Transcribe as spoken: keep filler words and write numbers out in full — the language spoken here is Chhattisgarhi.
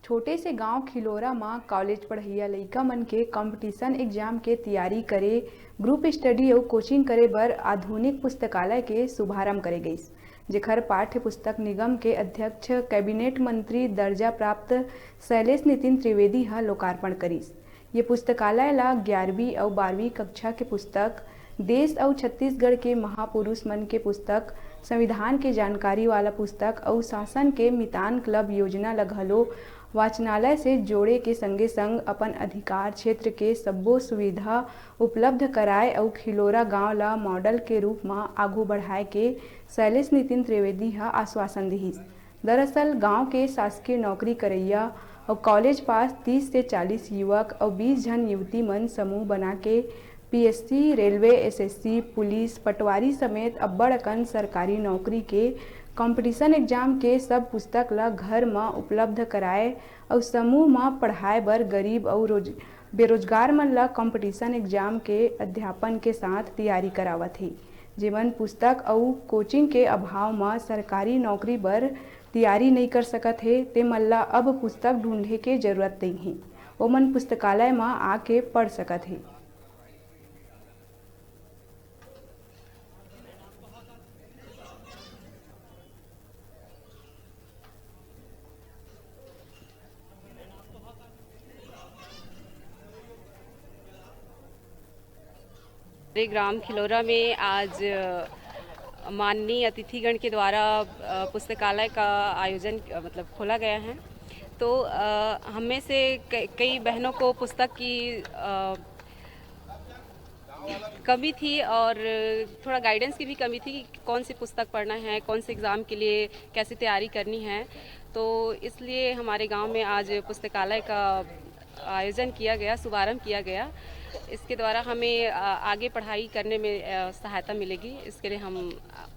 छोटे से गांव खिलोरा म कॉलेज पढ़इया लइका मन के कॉम्पिटिशन एग्जाम के तियारी करे, ग्रुप स्टडी अउ कोचिंग करे बर आधुनिक पुस्तकालय के शुभारंभ करे गइस, जेखर पाठ्य पुस्तक निगम के अध्यक्ष कैबिनेट मंत्री दर्जा प्राप्त शैलेश नितिन त्रिवेदी ह लोकार्पण करिस। ये पुस्तकालय ला ग्यारहवीं अउ बारहवीं कक्षा के पुस्तक, देश अउ छत्तीसगढ़ के महापुरुष मन के पुस्तक, संविधान के जानकारी वाला पुस्तक अउ शासन के मितान क्लब योजना ल घलो वाचनालय से जोड़े के संगे संग अपन अधिकार क्षेत्र के सब्बो सुविधा उपलब्ध कराए अउ खिलोरा गांव ल मॉडल के रूप म आगू बढ़ाए के शैलेश नितिन त्रिवेदी ह आश्वासन दिहिस। दरअसल गांव के शासकीय नौकरी करइया अउ कॉलेज पास तीस से चालीस युवक अउ बीस झन युवती मन समूह बना के पीएससी, रेलवे, एसएससी, पुलिस, पटवारी समेत अब्बड़ अकन सरकारी नौकरी के कॉम्पिटिशन एग्जाम के सब पुस्तक ल घर म उपलब्ध कराए अउ समूह म पढ़ाए बर गरीब अउ रोज-, बेरोजगार मन ल कॉम्पिटिशन एग्जाम के अध्यापन के साथ तियारी करावत हे, जेमन पुस्तक अउ कोचिंग के अभाव म सरकारी नौकरी बर तियारी नइ कर सकत हे, ते मन ल अब पुस्तक ढूंढे के जरूरत नइ हे। ओमन पुस्तकालय म आके पढ़ सकत हे। हमारे ग्राम खिलोरा में आज, अ, माननीय अतिथिगण के द्वारा, अ, पुस्तकालय का आयोजन, अ, मतलब खोला गया है। तो, अ, हम में से कई, कई बहनों को पुस्तक की, अ, कमी थी और थोड़ा गाइडेंस की भी कमी थी कि कौन सी पुस्तक पढ़ना है, कौन से एग्ज़ाम के लिए कैसे तैयारी करनी है। तो इसलिए हमारे गांव में आज पुस्तकालय का आयोजन किया गया, शुभारंभ किया गया। इसके द्वारा हमें, अ, आगे पढ़ाई करने में, अ, सहायता मिलेगी। इसके लिए हम, अ,